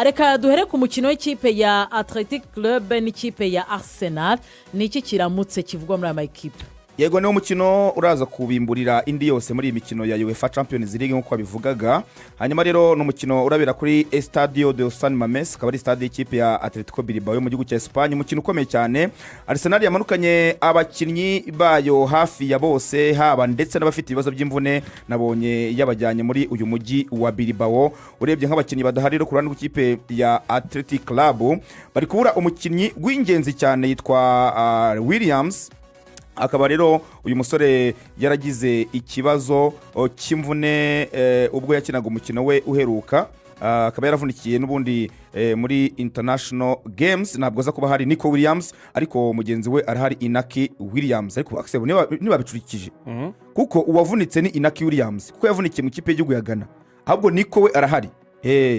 Reka duhere ku mukino w'ikipe ya Athletic Club n'ikipe ya Arsenal. Ni iki kiramutse kivugwa muri aya makipe? Yego, niwo mukino uraza kubimburira indi yose muri iyi mikino ya UEFA Champions League nk'uko babivugaga. Hanyuma rero ni umukino urabera kuri Estadio de San Mames, akaba ari stade y'ikipe ya Atletico Bilbao yo mu gihugu cya Espagne. Umukino ukomeye cyane. Arsenal yamanukanye abakinnyi bayo hafi ya bose, haba ndetse n'abafite ibibazo by'imvune, nabonye yabajyanye muri uyu mujyi wa Bilbao. Urebye nk'abakinnyi badahari rero ku ruhande rw'ikipe ya Athletic Club, bari kubura umukinnyi w'ingenzi cyane yitwa Williams. Akaba rero uyu musore yaragize ikibazo cy'imvune ubwo yakinaga umukino we uheruka. Akaba yaravunikiye n'ubundi muri international games, ntabwo aza kuba hari Nico Williams, ariko mugenzi we arahari, Inaki Williams. Ariko Axel, niba bicurikije kuko uwavunitse ni Inaki Williams, kuko yavunikiye mu ikipe y'igihugu ya Ghana, ahubwo Nico we arahari.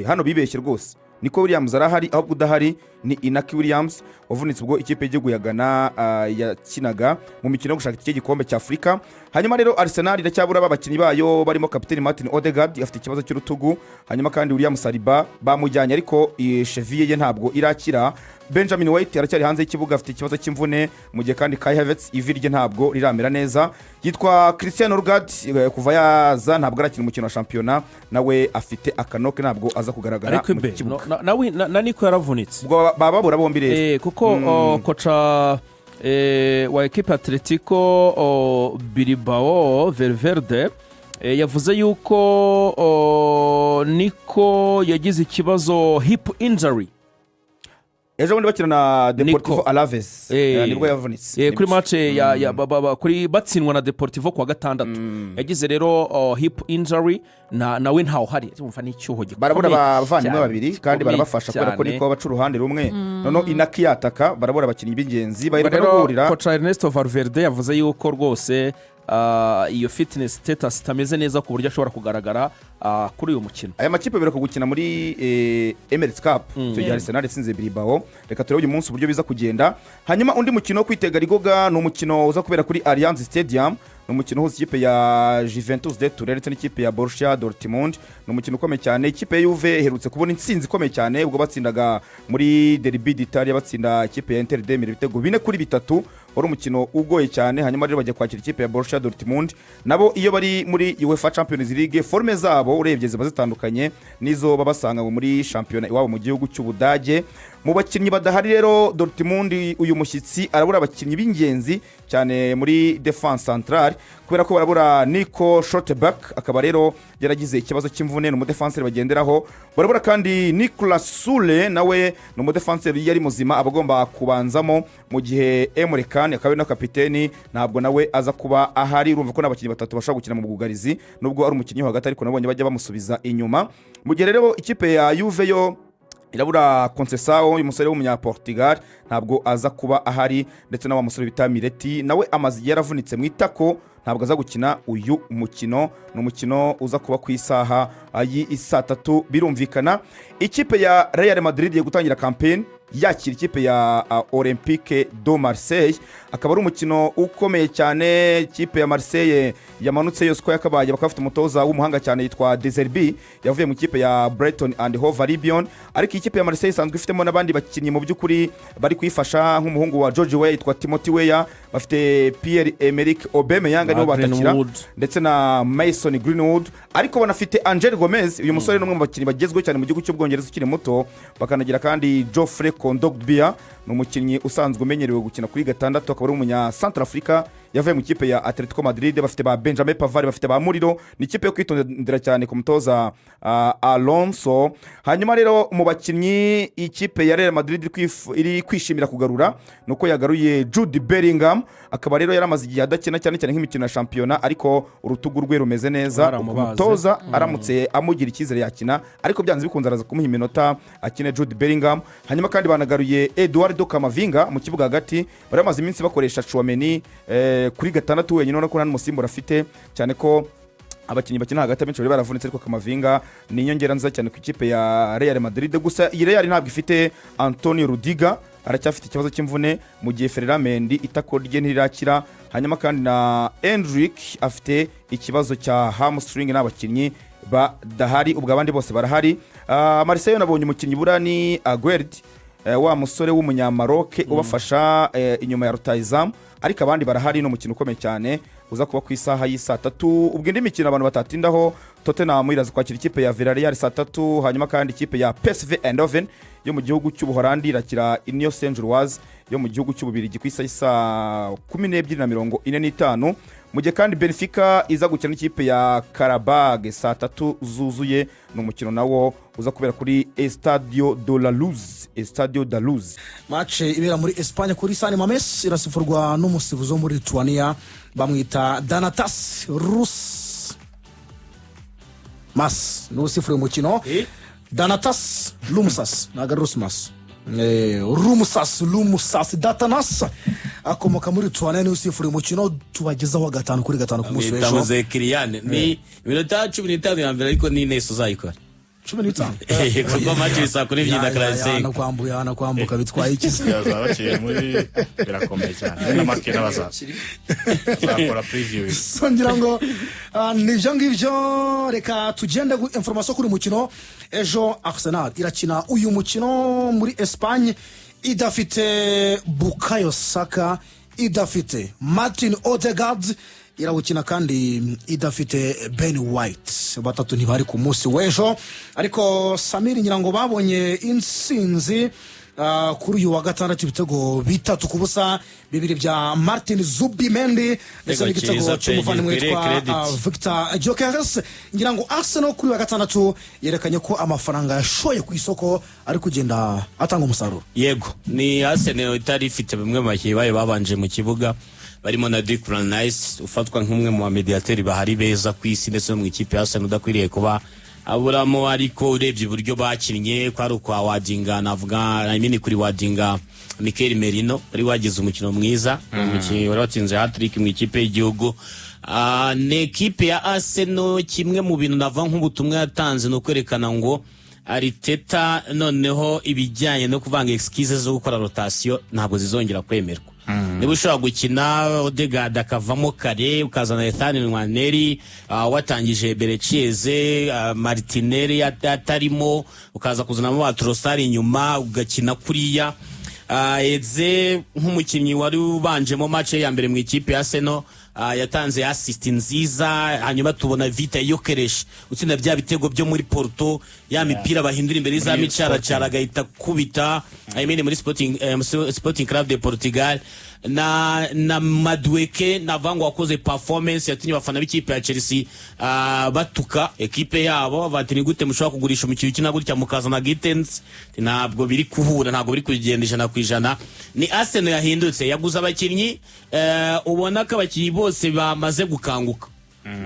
Hano bibeshye rwose, Nico Williams arahari, ahubwo udahari ni Inaki Williams wavunitse ubwo ikipe y'igihugu ya Ghana yakinaga mu mikino yo gushaka itike gikombe cya Afurika. Hanyuma rero Arsenal iracyabura abakinnyi bayo barimo kapiteni Martin Odegaard, afite ikibazo cy'urutugu. Hanyuma kandi William Saliba bamujyanye, ariko cheville ye ntabwo irakira. Benjamin White aracyari hanze y'ikibuga, afite ikibazo cy'imvune, mu gihe kandi Kai Havertz ivi rye ntabwo riramera neza. Yitwa Christian Norgaard, kuva yaza ntabwo arakina umukino wa shampiyona, nawe afite akanoke, ntabwo aza kugaragara ariko mu ibe kibuga. na Nico yaravunitse. Ubwo baba babura bombi rero. Kuko coach wa ekipe Atletico Bilbao, Valverde, yavuze yuko Nico yagize ikibazo, hip injury. Ejo bundi bakina na Deportivo Nico. Alaves nibwo yavunitse. Kuri Nibyo. match ya kuri batsindwa na Deportivo kuwa gatandatu, yagize rero hip injury, nawe ntawe uhari. Urumva ni icyuho gikomeye Barabura abavandimwe cyane, babiri kandi gikomeye barabafasha kubera ko cyane. Nico baca uruhande rumwe, noneho Inaki yataka. Barabura abakinnyi b'ingenzi, baheruka no Rero guhurira. coach Ernesto Valverde yavuze yuko rwose iyo fitness status itameze neza ku buryo ashobora kugaragara kuri uyu mukino. Aya makipe beruka gukina muri Emirates Cup, icyo gihe Arsenal yatsinze Bilbao. Reka turebe uyu munsi uburyo biza kugenda. Hanyuma undi mukino wo kwitega rigoga ni umukino uza kubera kuri Allianz Stadium, ni umukino uhuza ikipe ya Juventus de Turin ndetse n'ikipe ya Borussia Dortmund. Ni umukino ukomeye cyane. Ikipe ya Juve iherutse kubona intsinzi ikomeye cyane ubwo batsindaga muri Derby d'Italia, batsinda ikipe ya Inter de Milan ibitego 4-3. Wari umukino ugoye cyane. Hanyuma rero bajya kwakira ikipe ya Borussia Dortmund. Nabo iyo bari muri UEFA Champions League, forme zabo urebye ziba zitandukanye n'izo baba basanga muri shampiyona iwabo mu gihugu cy'Ubudage. Mu bakinnyi badahari rero, Dortmund uyu mushyitsi arabura abakinnyi b'ingenzi cyane muri défense centrale, kubera ko barabura Nico Schlotterbeck, akaba rero yaragize ikibazo cy'imvune, ni umudefanseri bagenderaho. Barabura kandi Nicolas Sule, nawe ni umudefanseri, iyo ari muzima aba agomba kubanzamo, mu gihe Emre Can, akaba ari na kapiteni, ntabwo nawe aza kuba ahari. Urumva ko n'abakinnyi batatu bashobora gukina mu bwugarizi, nubwo ari umukinnyi wo hagati, ariko nabonye bajya bamusubiza inyuma. Mu gihe rero ikipe ya Juve yo irabura Conceição, uyu musore w'umunyaportugal ntabwo aza kuba ahari, ndetse na wa musore bita Miretti, nawe amaze igihe yaravunitse mu itako, ntabwo aza gukina uyu mukino. Ni umukino uza kuba ku isaha y'i 3:00. Birumvikana ikipe ya Real Madrid igiye gutangira campaign yakira ikipe ya Olympique de Marseille, akaba ari umukino ukomeye cyane. Ikipe ya Marseille yamanutse yose uko yakabaye, bakaba bafite umutoza w'umuhanga cyane yitwa De Zerbi, yavuye mu ikipe ya Brighton and Hove Albion. Ariko ikipe ya Marseille isanzwe ifitemo n'abandi bakinnyi mu by'ukuri bari kuyifasha, nk'umuhungu wa George Weah yitwa Timothy Weah, bafite Pierre Emerick Aubameyang nibo batakira Greenwood. ndetse na Mason Greenwood, ariko banafite Angel Gomez. Uyu musore ni umwe mu bakinnyi bagezweho cyane mu gihugu cy'Ubwongereza ukiri muto. Bakanagira kandi Geoffrey Kondogbia, ni umukinnyi usanzwe umenyerewe gukina kuri gatandatu, akaba ari umunya Central Africa, yavuye mu ikipe ya Atletico Madrid. Bafite ba Benjamin Pavard, bafite ba Murilo. Ni ikipe yo kwitondera cyane ku mutoza Alonso. Hanyuma rero mu bakinnyi ikipe ya Real Madrid iri kwishimira kugarura ni uko yagaruye Jude Bellingham, akaba rero yaramaze igihe adakina, cyane cyane nk'imikino ya shampiyona, ariko urutugu rwe rumeze neza. Baramubaze. Umutoza aramutse amugira icyizere yakina, ariko byanze bikunze araza kumuha iminota akine Jude Bellingham. Hanyuma kandi banagaruye Eduardo Camavinga mu kibuga hagati. Bari bamaze iminsi bakoresha Tchouameni kuri gatandatu wenyine, ubona ko nta n'umusimbura afite, cyane ko abakinnyi bakina hagati abenshi bari baravunitse, ariko Camavinga ni inyongera nziza cyane ku ikipe ya Real Madrid. Gusa iyi Real ntabwo ifite Antonio Rudiger, aracyafite ikibazo cy'imvune, mu gihe Ferland Mendy itako rye ntirirakira. Hanyuma kandi na Endrick afite ikibazo cya hamstring. N'abakinnyi badahari, ubwo abandi bose barahari. Marseille nabonye umukinnyi buriya ni Aguerd, wa musore w'umunyamaroke ubafasha inyuma ya rutayizamu, ariko abandi barahari. Ni umukino ukomeye cyane uza kuba ku isaha y'i 3:00. Ubwo indi mikino abantu batatindaho, Tottenham iraza kwakira ikipe ya Villarreal saa 3, hanyuma kandi ikipe ya PSV Eindhoven yo mu gihugu cy'Ubuholandi irakira Union Saint-Gilloise yo mu gihugu cy'Ububirigi ku isaha y'i 12:45, mu gihe kandi Benfica iza gukina n'ikipe ya Qarabag saa 3 zuzuye. Ni umukino nawo uza kubera kuri Estadio de la Luz, Estadio da Luz. Match ibera muri Espagne kuri San Mames irasifurwa n'umusifuzi wo muri Lituania, bamwita Donatas Rus mas, niwe usifura uyu mukino. Donatas Rumsas, ntabwo ari Rusmas. Rumusas, Rumusas Datanas akomoka muri Lituania, niwe usifura uyu mukino tubagezaho 5 kuri 5 ku munsi w'ejo. Mwita Kiriyane, ni iminota 15 ya mbere, ariko ni Inesi uzayikora. 15. Kuko match saa 12:45. Yanakwambuye, yanakwambuka, bitwaye iki se? Bazaba baciye muri, birakomeye cyane, na makena bazakora preview. So ngira ngo nibyo ngibyo. Reka tugende information kuri uyu mukino ejo. Arsenal irakina uyu mukino muri Espagne idafite Bukayo Saka, idafite Martin Odegaard, irawukina kandi idafite Ben White. Batatu ntibari ku munsi w'ejo, ariko Samiri, ngira ngo babonye intsinzi kuri uyu wa gatandatu, ibitego 3-0, bibiri bya Martin Zubimendi ndetse Igitego n'igitego cyiza pe, cy'umuvandimwe gikwiriye witwa credit. Victor Gyokeres. Ngira ngo Arsenal kuri uyu wa gatandatu yerekanye ko amafaranga yashoye ku isoko ari kugenda atanga umusaruro. Yego, ni Arsenal itari ifite bamwe mu bakinnyi bayo babanje mu kibuga, barimo na Declan Rice ufatwa nk'umwe mu bamediateri bahari beza ku isi, ndetse no mu ikipe ya Arsenal udakwiriye kuba aburamo. Ariko urebye uburyo bakinnye, kwari ukwa wadinga, navuga, I mean, kuri wadinga Mikel Merino wari wagize umukino mwiza, umukinnyi wari watsinze hat-trick mu ikipe y'igihugu. Ni ekipe ya Arsenal, kimwe mu bintu navuga nk'ubutumwa yatanze ni ukwerekana ngo Arteta noneho ibijyanye no kuvanga excuse zo gukora rotation ntabwo zizongera kwemerwa. Niba ushobora gukina Odegaard akavamo kare, ukazana Ethan Nwaneri, watangije Eberechi Eze, Martinelli atarimo, ukaza kuzanamo ba Trossard inyuma, ugakina kuriya. Eze nk'umukinnyi wari ubanjemo match ya mbere mu ikipe ya Arsenal, yatanze assist nziza, hanyuma tubona Viktor Gyokeres utsinda bya bitego byo muri Porto, ya mipira bahindura imbere y'izamu, icaracara agahita kubita, I mean muri Sporting Club de Portugal, na Madueke navuga ngo wakoze performance yatumye abafana b'ikipe ya Chelsea batuka ekipe yabo, bati: "Ni gute mushobora kugurisha umukino ukina gutya mukazana Gittens? Ntabwo biri kuhura, ntabwo biri kugenda 100%." Ni Arsenal yahindutse, yaguze abakinnyi, ubona ko abakinnyi bose bamaze gukanguka.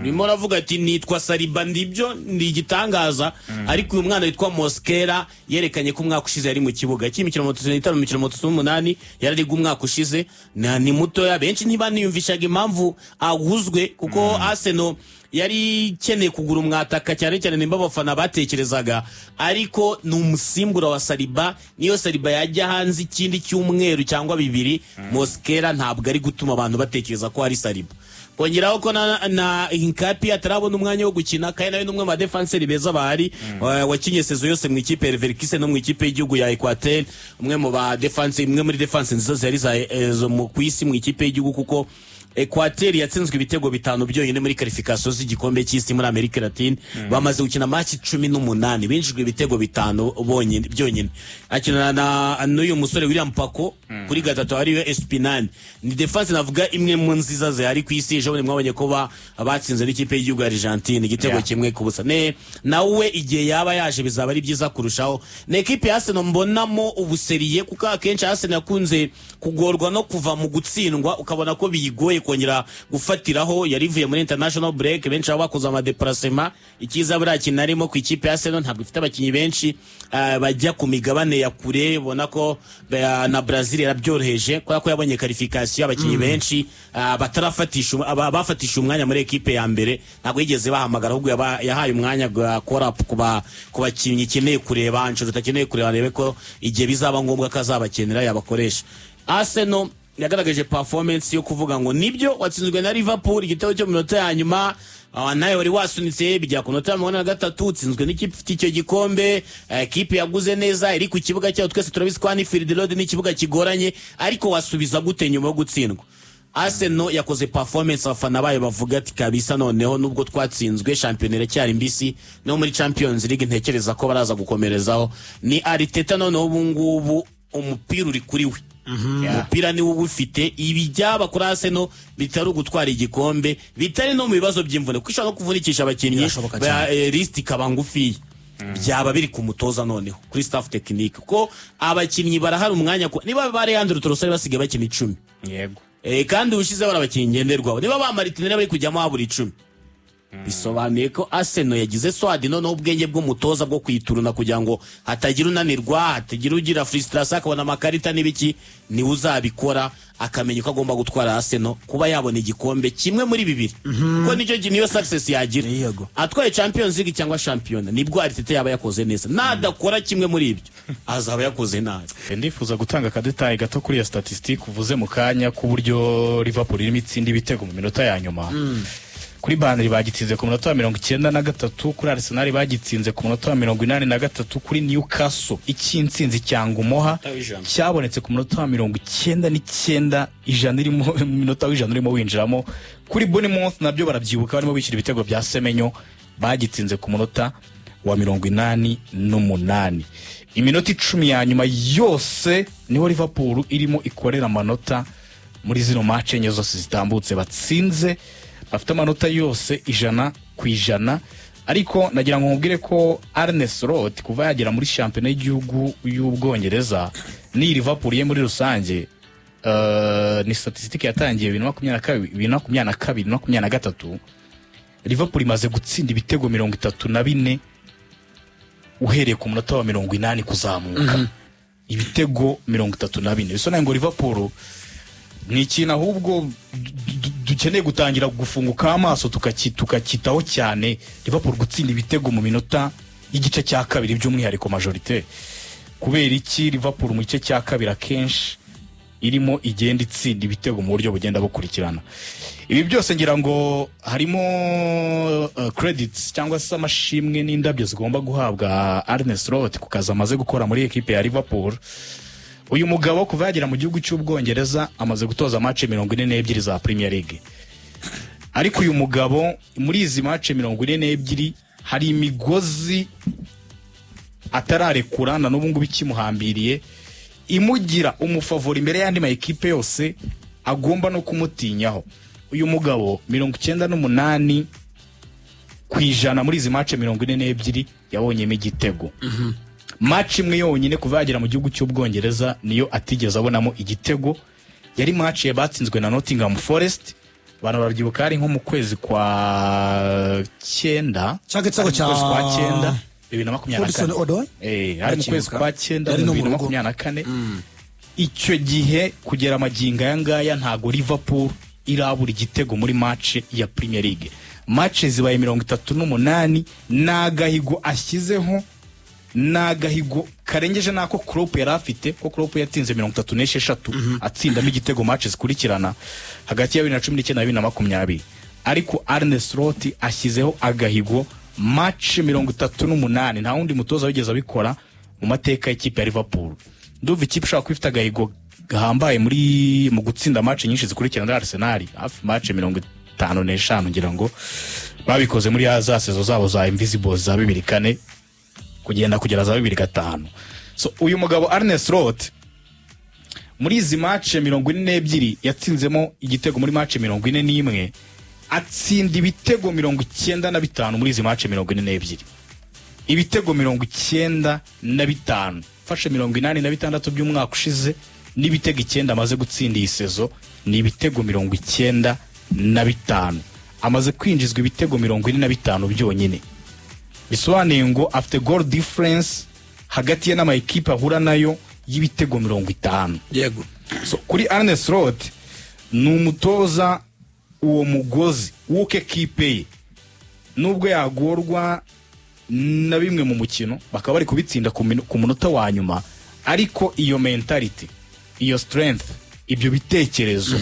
Urimo uravuga ati: "Nitwa Saliba, ndibyo, ndi igitangaza." Ariko uyu mwana witwa Mosquera yerekanye ko umwaka ushize yari mu kibuga cy'imikino 35, mu mikino 38 yarariga umwaka ushize. Ni mutoya, benshi ntibaniyumvishaga impamvu aguzwe, kuko Arsenal yari ikeneye kugura umwataka cyane cyane, nimba abafana batekerezaga, ariko ni umusimbura wa Saliba. Niyo Saliba yajya hanze ikindi cyumweru cyangwa bibiri, Mosquera ntabwo ari gutuma abantu batekereza ko ari Saliba. Kongeraho ko na Hincapie atarabona umwanya wo gukina, kandi nawe ni umwe mu badefanseri beza bahari, wakinye saison yose mu ikipe ya Leverkusen no mu ikipe y'igihugu ya Equateur, umwe mu ba defense, imwe muri defense nziza zari za zo mu ku isi mu ikipe y'igihugu, kuko Equateur yatsinzwe ibitego bitanu byonyine muri qualification z'igikombe cy'isi muri Amerika Latine. Bamaze gukina match 18, binjijwe ibitego bitanu bonyine byonyine. Akinana na n'uyu musore William Pacho kuri gatatu, ariwe Estupiñán. Ni defense navuga imwe mu nziza zihari ku isi. Ejo bundi mwabonye ko batsinze n'ikipe y'igihugu ya Argentine igitego 1-0. Ne nawe igihe yaba yaje bizaba ari byiza kurushaho. Ni ekipe ya Arsenal mbonamo ubuseriye, kuko akenshi Arsenal yakunze kugorwa no kuva mu gutsindwa, ukabona ko biyigoye kongera gufatiraho. Yari ivuye muri international break, benshi baba bakoze ama déplacement. Icyiza buriya kintu arimo ku ikipe ya Arsenal, ntabwo ifite abakinnyi benshi bajya ku migabane ya kure. Ubona ko na Brazil yarabyoroheje kubera ko yabonye qualification, abakinnyi benshi batarafatisha bafatisha umwanya muri ekipe ya mbere ntabwo yigeze bahamagara, ahubwo yahaye umwanya gwa call up ku bakinnyi ikeneye kureba, Ancelotti akeneye kureba, arebe ko igihe bizaba ngombwa ko azabakenera yabakoresha. Arsenal yagaragaje performance yo kuvuga ngo nibyo, watsinzwe na Liverpool igitego cyo mu minota ya nyuma. Nawe wari wasunitse bijya ku minota 43, utsinzwe n'ikipe ifite icyo gikombe, kipe yaguze neza, iri ku kibuga cyayo. Twese turabizi ko Anfield Road ni ikibuga kigoranye, ariko wasubiza gute nyuma yo gutsindwa? Arsenal yakoze performance abafana bayo bavuga ati: "Kabisa, noneho nubwo twatsinzwe, shampiyona iracyari mbisi, no muri Champions League ntekereza ko baraza gukomerezaho." Ni Arteta noneho ubu ngubu umupira uri kuri we, umupira niwe uwufite. Ibi byaba kuri Arsenal bitari ugutwara igikombe, bitari no mu bibazo by'imvune, kuko ishobora no kuvunikisha abakinnyi. Birashoboka cyane. Liste ikaba ngufiya, byaba biri ku mutoza noneho, kuri staff technique, ko abakinnyi barahari umwanya niba ba Leandro Trossard basigaye bakina 10. Kandi ubushize bari abakinnyi ngenderwaho, niba ba Martinelli bari kujyamo habura 10, bisobanuye ko Arsenal yagize squad. Noneho ubwenge bw'umutoza bwo kuyituruna kugira ngo hatagira unanirwa, hatagira ugira frustration akabona amakarita n'ibiki, niwe uzabikora, akamenya uko agomba gutwara Arsenal kuba yabona igikombe kimwe muri bibiri, kuko nicyo niyo success yagira. Atwaye Champions League cyangwa shampiyona, nibwo Arteta yaba yakoze neza. Nadakora kimwe muri ibyo, azaba yakoze nabi. Ndifuza gutanga akadétail gato kuri iyo statistique uvuze mu kanya, k'uburyo Liverpool irimo itsinda ibitego mu minota ya nyuma. Kuri Burnley bagitsinze ku munota wa 93, kuri Arsenal bagitsinze ku munota wa 83, kuri Newcastle icy'intsinzi cyangwa umuha W'ijana. cyabonetse ku munota wa 99, 100 irimo, mu minota w'ijana urimo winjiramo. Kuri Bournemouth nabyo barabyibuka, barimo bishyura ibitego bya Semenyo, bagitsinze ku munota wa 88. Iminota 10 ya nyuma yose niho Liverpool irimo ikorera amanota. Muri zino match enye zose zitambutse batsinze, bafite amanota yose 100%. Ariko nagira ngo nkubwire ko Arne Slot, kuva yagera muri shampiyona y'igihugu y'Ubwongereza n'iyi Liverpool ye muri rusange, ni statistique yatangiye 2022, 2022, 23, Liverpool imaze gutsinda ibitego 34 uhereye ku munota wa 80 kuzamuka. Ibitego 34, bisobanuye ngo Liverpool ni ikintu ahubwo dukeneye gutangira gufunguka amaso, tukakitaho cyane. Liverpool gutsinda ibitego mu minota y'igice cya kabiri by'umwihariko, majorité. Kubera iki Liverpool mu gice cya kabiri akenshi irimo igenda itsinda ibitego mu buryo bugenda bukurikirana? Ibi byose ngira ngo harimo credits cyangwa se amashimwe n'indabyo zigomba guhabwa Arne Slot ku kazi amaze gukora muri ekipe ya Liverpool. Uyu mugabo kuva yagera mu gihugu cy'Ubwongereza amaze gutoza match 42 za Premier League. Ariko uyu mugabo muri izi match 42 hari imigozi atararekura na n'ubu ngubu ikimuhambiriye, imugira umufavori imbere y'andi ma ekipe yose agomba no kumutinyaho. Uyu mugabo 98% muri izi match 42 yabonyemo igitego. Match imwe yonyine kuva yagera mu gihugu cy'Ubwongereza niyo atigeze abonamo igitego, yari match batsinzwe na Nottingham Forest. Abantu barabyibuka, hari nko mu kwezi kwa cyenda. Cya gitego Hari mu kwezi cya kwa cyenda 2024. Hudson Odoi. Hari mu kwezi kwa cyenda Yari no mu bibiri na rugo. 24. Icyo gihe kugera amagingo aya ngaya ntago Liverpool irabura igitego muri match ya Premier League. Match zibaye 38, ni agahigo ashyizeho, ni agahigo karengeje n'ako Klopp yari afite, ko Klopp yatsinze 36 atsindamo igitego match zikurikirana hagati ya 2019 na 2020. Ariko Arne Slot ashyizeho agahigo, match 38, nta wundi mutoza wigeze abikora mu mateka y'ikipe ya Liverpool. Ndumva ikipe ishobora kuba ifite agahigo gahambaye muri mu gutsinda match nyinshi zikurikirana muri Arsenal, hafi match 55 ngira ngo babikoze muri za saison zabo za Invisibles za 2004 kugenda kugera za 2005. So uyu mugabo Arne Slot muri izi match 42 yatsinzemo igitego muri match 41, atsinda ibitego 95 muri izi match 42. Ibitego 95, fashe 86 by'umwaka ushize n'ibitego 9 amaze gutsinda iyi saison, ni ibitego 95. Amaze kwinjizwa ibitego 45 byonyine, bisobanuye ngo afite goal difference hagati ye n'ama ekipe ahura nayo y'ibitego 50. So, kuri Arne Slot ni umutoza uwo mugozi w'uko ekipe ye nubwo yagorwa na bimwe mu mukino bakaba bari kubitsinda ku munota wa nyuma, ariko iyo mentality, iyo strength, ibyo bitekerezo.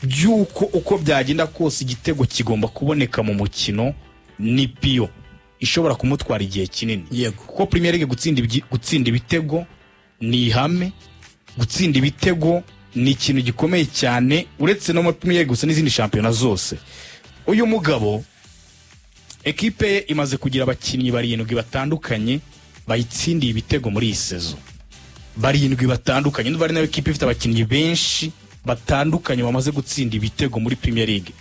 By'uko uko byagenda kose igitego kigomba kuboneka mu mukino, ni piyo ishobora kumutwara igihe kinini. Kuko Premier League gutsinda ibitego ni ihame, gutsinda ibitego ni ikintu gikomeye cyane, uretse no muri Premier League gusa, n'izindi shampiyona zose. Uyu mugabo, ekipe ye imaze kugira abakinnyi barindwi batandukanye bayitsindiye ibitego muri iyi saison, barindwi batandukanye. Ndumva ari nayo ekipe ifite abakinnyi benshi batandukanye bamaze gutsinda ibitego muri Premier League.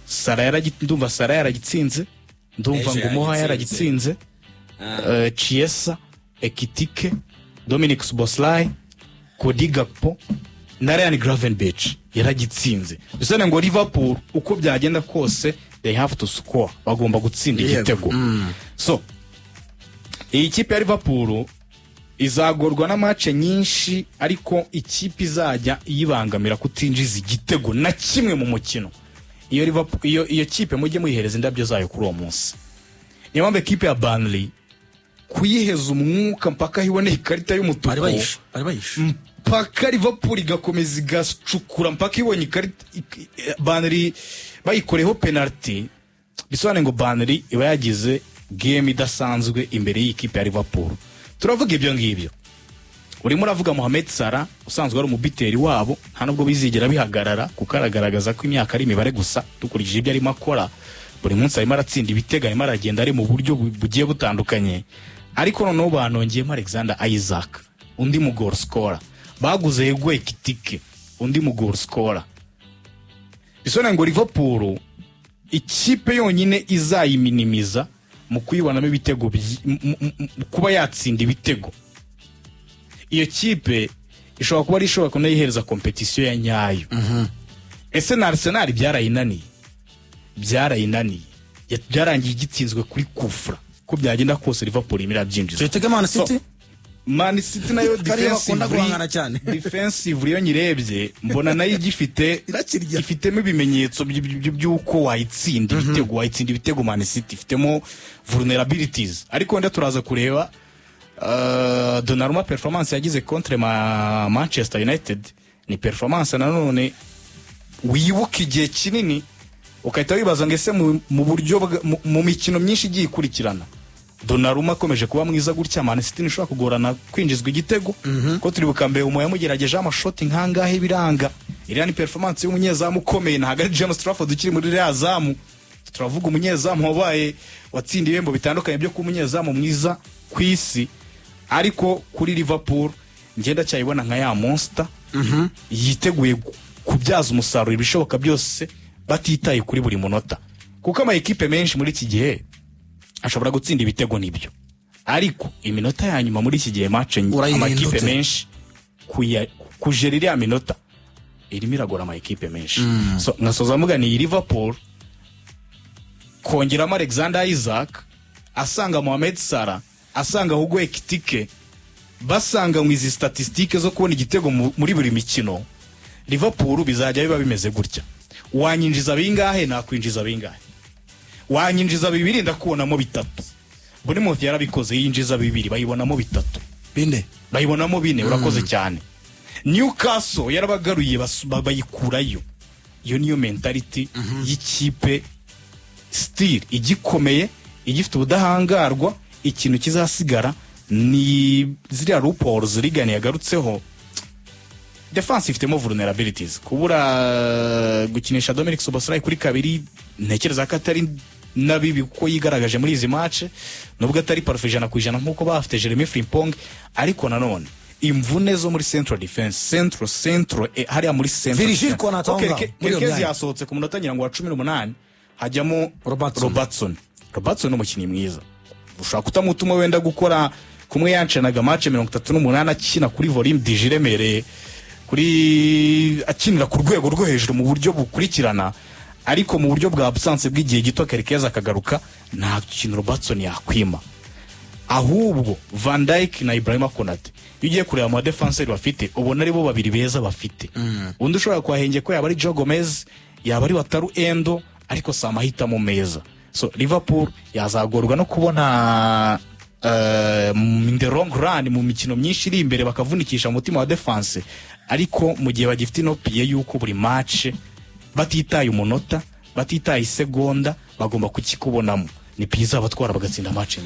Salah ndumva Salah yaragitsinze, ndumva Ejo ngo Moha yagitsinze. yaragitsinze, Chiesa, Ekitike, Dominic Szoboszlai, Cody Gakpo na Ryan Gravenberch yaragitsinze. Bisobanuye ngo Liverpool uko byagenda kose they have to score, bagomba gutsinda igitego. So iyi kipe ya Liverpool izagorwa na match nyinshi, ariko ikipe izajya iyibangamira kutinjiza igitego na kimwe mu mukino, iyo Liverpool, iyo kipe mujye muyihereza indabyo zayo kuri uwo munsi. Niyo mpamvu ekipe ya Burnley kuyiheza umwuka mpaka aho iboneye ikarita y'umutuku, Bari bayishe, bari bayishe. mpaka Liverpool igakomeza igacukura mpaka ibonye ikarita, Burnley bayikoreho penalty, bisobanuye ngo Burnley iba yagize game idasanzwe imbere y'ikipe ya Liverpool. Turavuga ibyo ngibyo, urimo uravuga Mohamed Salah usanzwe ari umubiteri wabo, nta nubwo bizigera bihagarara, kuko aragaragaza ko imyaka ari imibare gusa. Dukurikije ibyo arimo akora buri munsi, arimo aratsinda ibitego, arimo aragenda ari mu buryo bugiye butandukanye. Ariko noneho banongeyemo Alexander Isak, undi mu goal scorer baguze, Hugo Ekitike, undi mu goal scorer. Bisobanuye ngo Liverpool, ikipe yonyine izayiminimiza mu kuyibonamo ibitego, kuba yatsinda ibitego, iyo kipe ishobora kuba ari ishobora kunayihereza compétition ya nyayo. Ese na Arsenal byarayinaniye? Byarayinaniye. Byarangiye igitsinzwe kuri kufra. Ko byagenda kose Liverpool irimo irabyinjiza. Tuyitege Man City. Man City nayo Kariya bakunda guhangana cyane. Defensively iyo nyirebye mbona nayo igifite Irakirya. ifitemo ibimenyetso by'uko wayitsinda ibitego, wayitsinda ibitego. Man City ifitemo vulnerabilities, ariko wenda turaza kureba Donnarumma, performance yagize contre Manchester United ni performance nanone wibuka igihe kinini, ugahita wibaza ngo ese mu buryo mu mikino myinshi igiye ikurikirana Donnarumma akomeje kuba mwiza gutya, Man City ntishobora kugorana kwinjizwa igitego? Ko turibuka mbere umu yamugeragejeho amashoti nkangahe biranga. Iriya ni performance y'umunyezamu ukomeye, ntabwo ari James Trafford ukiri muri ririya zamu. Turavuga umunyezamu wabaye, watsindiye ibihembo bitandukanye byo kuba umunyezamu mwiza ku isi. Ariko kuri Liverpool ngenda cyayibona nka ya monster yiteguye kubyaza umusaruro ibishoboka byose, batitaye kuri buri munota, kuko ama ekipe menshi muri iki gihe ashobora gutsinda ibitego nibyo, ariko iminota ya nyuma muri iki gihe match Urayirinda amakipe ute? menshi kujera iriya minota irimo iragora ama ekipe menshi. So nkasoza mvuga ni iyi Liverpool kongeramo Alexander Isak, asanga Mohamed Salah, asanga Hugo Ekitike, basanga mu izi statistique zo kubona igitego muri buri mikino, Liverpool bizajya biba bimeze gutya: wanyinjiza bingahe, nakwinjiza bingahe, wanyinjiza bibiri ndakubonamo bitatu. Bournemouth yarabikoze, yinjiza bibiri bayibonamo bitatu. Bine. Bayibonamo bine, urakoze cyane. Newcastle yarabagaruye, bayikurayo. Iyo niyo mentality y'ikipe still igikomeye, igifite ubudahangarwa. Ikintu kizasigara ni ziriya loopholes Regan yagarutseho. Defense ifitemo vulnerabilities, kubura gukinisha Dominic Szoboszlai kuri kabiri, ntekereza ko atari na bibi kuko yigaragaje muri izi match, nubwo atari parfait 100% nk'uko bafite Jeremy Frimpong. Ariko nanone imvune zo muri central defense, central hariya muri central Virgil defense. Konate aho Okay, ngaho, muri iyo Kerkez myanya. yasohotse ku munota ngira ngo wa 18, hajyamo Robertson. Robertson. Robertson ni umukinnyi mwiza, ushobora kutamutuma wenda gukora kumwe yancanaga match 38 akina kuri volume dije iremereye, kuri akinira ku rwego rwo hejuru mu buryo bukurikirana, ariko mu buryo bwa absence bw'igihe gito, Kerkez akagaruka, nta kintu Robertson yakwima. Ahubwo Van Dijk na Ibrahima Konate, iyo ugiye kureba mu badefanseri bafite, ubona ari bo babiri beza bafite. Undi ushobora kuhahenge ko yaba ari Joe Gomez, yaba ari Wataru Endo, ariko si amahitamo meza. So Liverpool yazagorwa no kubona in the long run, mu mikino myinshi iri imbere, bakavunikisha umutima wa defense. Ariko mu gihe bagifite ino piye yuko buri match Batitaye umunota, batitaye isegonda, bagomba kukikubonamo. Ni P izabatwara bagatsinda match.